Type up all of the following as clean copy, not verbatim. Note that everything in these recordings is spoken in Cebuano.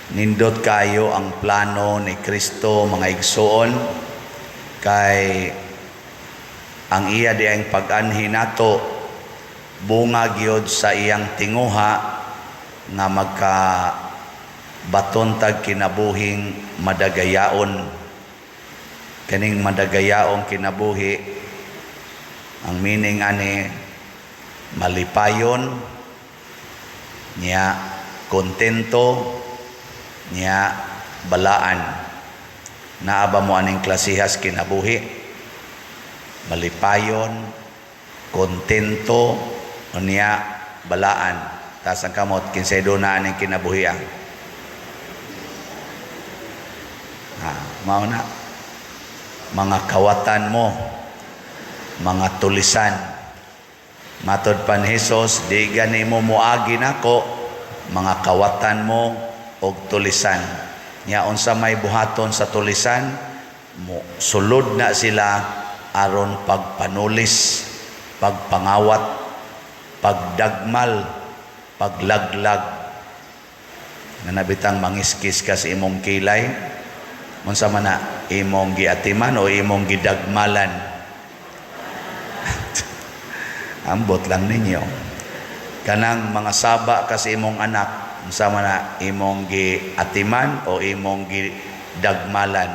Nindot kayo ang plano ni Kristo, mga igsuon, kay ang iya diang pag-anhi nato bunga gyud sa iyang tinguha nga magka baton tag kinabuhing madagayaon. Kaning madagayaong kinabuhi, ang meaning ani malipayon niya, kontento niya, balaan. Naa ba mo aning klasihas kinabuhi? Malipayon, kontento niya, balaan. Taas ang kamot kinsay na aning kinabuhi ang. Ha, mao na. Mga kawatan mo, mga tulisan. Matod pa ni Hesus, di gani mo moagi nako, mga kawatan mo og tulisan. Nya unsa may buhaton sa tulisan, mo sulod na sila aron pagpanulis, pagpangawat, pagdagmal, paglaglag. Nga nabitang mangiskis ka sa imong kilay, unsa man na imong giatiman o imong gidagmalan? Ambot lang ninyo. Kanang mga saba ka sa imong anak, unsa man na imong giatiman o imong gidagmalan?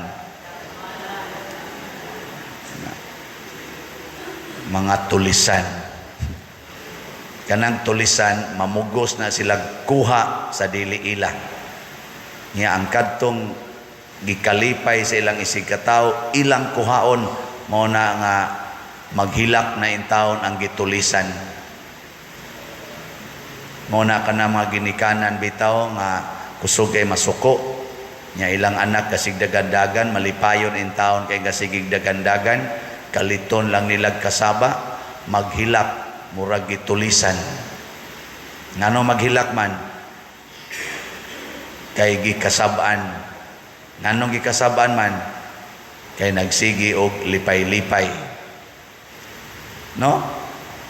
Mga tulisan. Kanang tulisan, mamugos na sila kuha sa dili ila. Nya ang kadtong gikalipay sa ilang isig katawo, ilang kuhaon, mao na nga maghilak na intawon ang gitulisan. Mao na kana mga ginikanan bitaw nga kusog ay masuko. Nya ilang anak kasig dagandagan, malipayon intawon kay kasigig dagandagan, kaliton lang nilag kasaba, maghilak murag gitulisan. Ngano maghilak man? Kay gikasab-an. Nganong gikasab-an man? Kay nagsigi og lipay-lipay. No?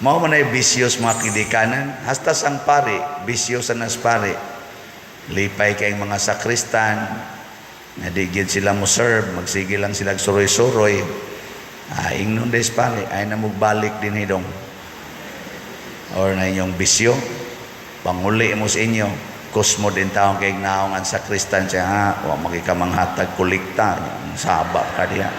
Mao man ay bisyos mga kidikanan, hasta sang pari, bisyo sa nas pari. Lipay kay mga sakristan, nga di gyud sila mo serve, magsige lang sila suroy-suroy. Ah, ingnon des pare, ay na mugbalik din hidong. Or na inyong bisyo, panguli mo sa inyo, kusmo din taong kay naong ang sakristan siya, ha, wa makikamanghatag kolekta, saba ka diha.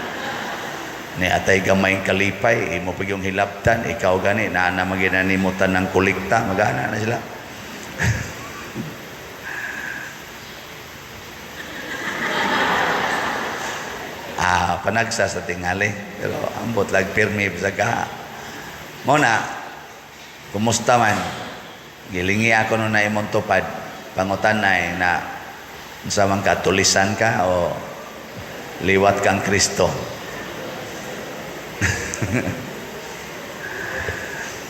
Ni atay gamay kalipay, imo pag yung hilabtan, ikaw gani, naa na maginanimutan ng kolekta, magana na sila. Ah, panagsa sa tingali, pero ambot lag pirmi bisag ka. Mo na, kumusta man? Gilingi ako no na imong tupad, pangutan na eh, na unsa man ka, tulisan ka o liwat kang Kristo.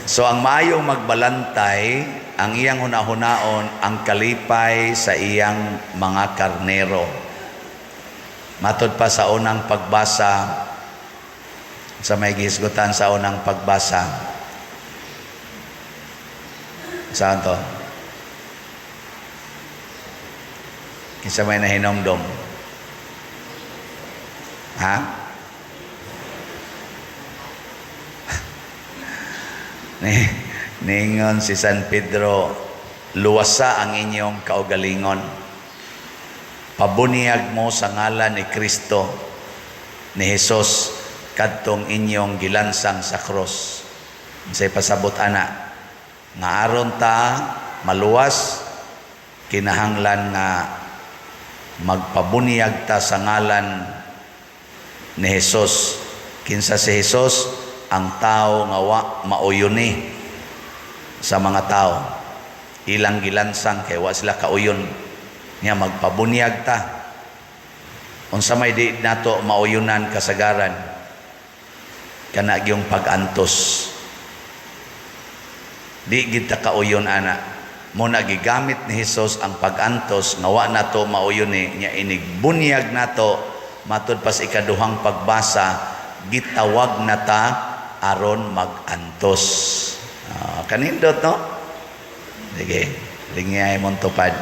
So ang maayong magbalantay, ang iyang hunahunaon, ang kalipay sa iyang mga karnero. Matod pa sa unang pagbasa, sa may gihisgutan sa unang pagbasa. Saan to? Kinsa may nahinumdom? Ha? Ningon si San Pedro, luwasa ang inyong kaugalingon. Pabuniyag mo sa ngalan ni Kristo, ni Jesus, kadtong inyong gilansang sa krus. Unsay pasabot ana? Nga aron ta maluwas, kinahanglan nga magpabuniyag ta sa ngalan ni Jesus. Kinsa si Jesus? Ang tao nga wa mauyuni sa mga tao. Ilang gilansang kay wa sila kauyon. Nya magpabunyag ta. Unsa may di nato mauyunan kasagaran? Kana gyung pag-antos. Di gid ta kauyon ana. Mo na gigamit ni Hesus ang pag-antos nga wa nato mauyuni, nya inigbunyag nato matud pas ikaduhang pagbasa, gitawag na ta aron mag-antos. Kanindot no? Sige, lingiyay mong tupad.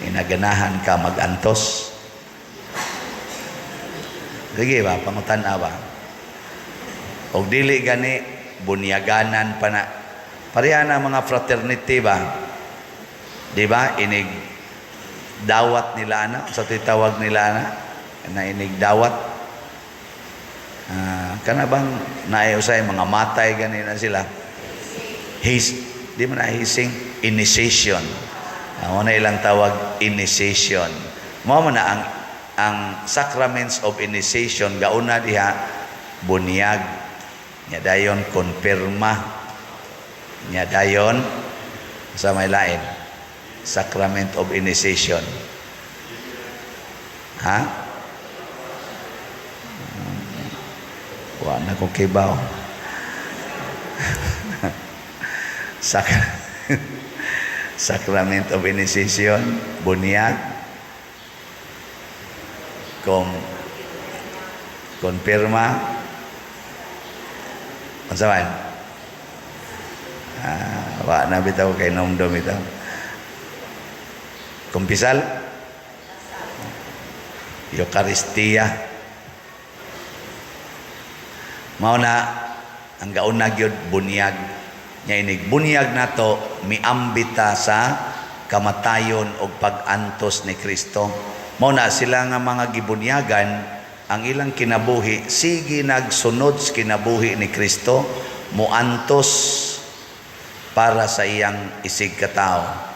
Inaganahan ka magantos? Sige ba, pangutan-a ba? Og dili gani, bunyaganan pa na. Pareha na mga fraternity ba? Di ba? Inig dawat nila ana, sa tawag nila ana, na inig dawat. Kana bang naay usay mga matay gani na sila? His, di man na hising, initiation. Mao na ilang tawag, initiation. Mao man na ang sacraments of initiation, gauna diha bunyag, nya dayon konpirma, nya dayon sa may lain sacrament of initiation, ha? Wa na ko kibaw. Sacrament of initiation, bunyag, konpirma, unsa man? Wa na bitaw kay nomdom bitaw. Kumpisal, Eucharistia. Mao na ang gauna gyud bunyag. Nya inig bunyag nato, miambita sa kamatayon og pag-antos ni Kristo. Mao na sila nga mga gibunyagan, ang ilang kinabuhi sige nagsunod sa kinabuhi ni Kristo, muantos para sa iyang isig katao.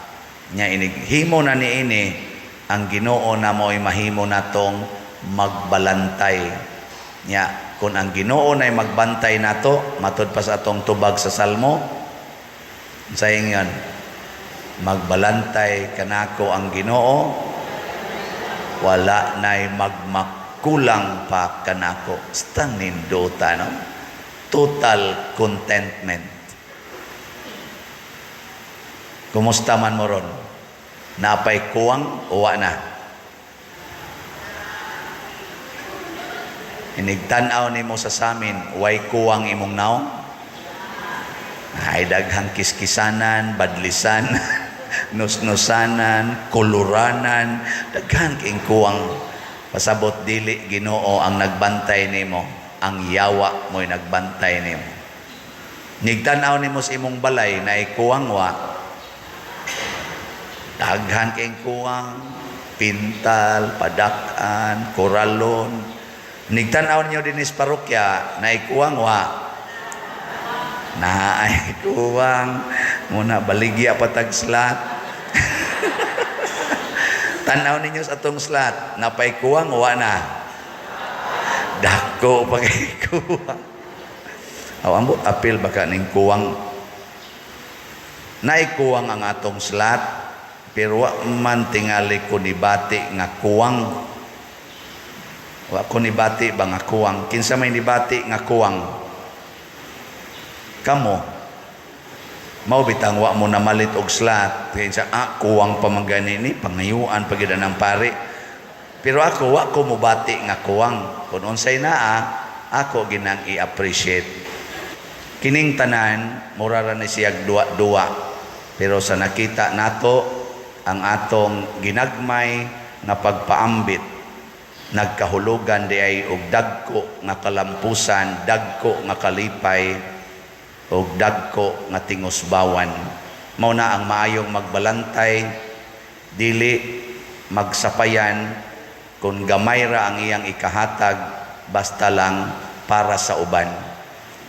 Nya inig himo na niini ang Ginoo na mo'y mahimo natong magbalantay. Nya kung ang Ginoo nay magbantay nato, matud pa sa atong tubag sa Salmo, sayang yan, magbalantay kanako ang Ginoo, wala nay magmakulang pa kanako. Basta nindota, no? Total contentment. Kumusta man mo ron? Napay kuwang o wa na? Inigtan-aw nimo sa samin, way kuwang imong naong? Ay daghang kiskisanan, badlisan, nusnusanan, kuluranan, daghan king kuwang. Pasabot dili Ginoo ang nagbantay nimo, ang yawa mo'y nagbantay nimo. Nigtan-aw nimo sa imong balay, naay kuwang wa? Daghan king kuwang, pintal, padak-an, koralon. Nigtan-aw ninyo dinhi sa parokya, naay kuwang wa? Naay kuwang, muna baligya patag slat. Tan-aw ninyo sa atong slat, napay kuwang wa na? Dako pa kay kuwang. Aw ambot apil baka ning kuwang. Naay kuwang ang atong slat, pero wa man tingali ko nibati nga kuwang. Wa ko nibati ba nga kuwang? Kinsa may nibati nga kuwang? Kamo. Mao bitang wa mo namalit og slat. Kaya sa, kuwang pa man gani ni, pangayuan pa gyud ang pare. Pero ako, wa ko mobati nga kuwang. Kung unsay naa, ako ginang i-appreciate. Kining tanan, mura ra ni siyag duwa-duwa. Pero sa nakita nato, ang atong ginagmay nga pagpaambit, nagkahulugan di ay og dagko nga kalampusan, dagko nga kalipay, og dagko nga tingusbawan. Mao na ang maayong magbalantay, dili magsapayan kung gamay ra ang iyang ikahatag, basta lang para sa uban.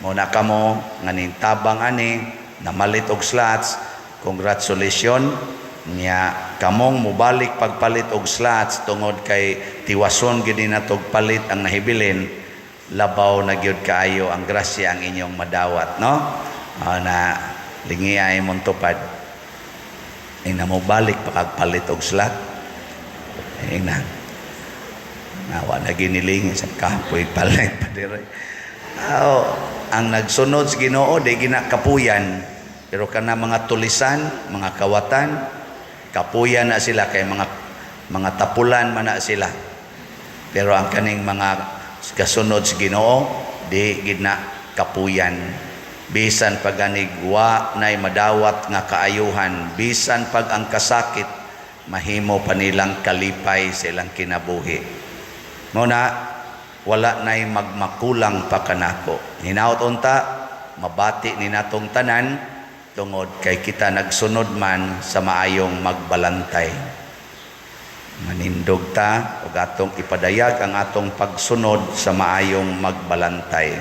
Mao na kamo nga nintabang ani, namalit og slots, congratulations. Nya kamong mobalik pagpalit og slots tungod kay tiwason gyud ni natog palit ang nahibilin, labaw na gyud kaayo ang grasya ang inyong madawat, no? Na lingi ay mong tupad. Ing na mobalik pagpalit og slot. Ing na. Nawa na ginilingi sa kapoy palit pa dire. Aw, ang nagsunod sa Ginoo di ginakapuyan, pero kana mga tulisan, mga kawatan, kapuyan na sila kay mga tapulan man na sila. Pero ang kaning mga kasunod sa Ginoo di gid na kapuyan. Bisan pag ganig wa nay madawat nga kaayuhan, bisan pag ang kasakit mahimo pa nilang kalipay sa ilang kinabuhi. Mao na wala na'y magmakulang pa kanako. Hinaot unta mabati ni natong tanan tungod kay kita nagsunod man sa maayong magbalantay. Manindog ta ug atong ipadayag ang atong pagsunod sa maayong magbalantay.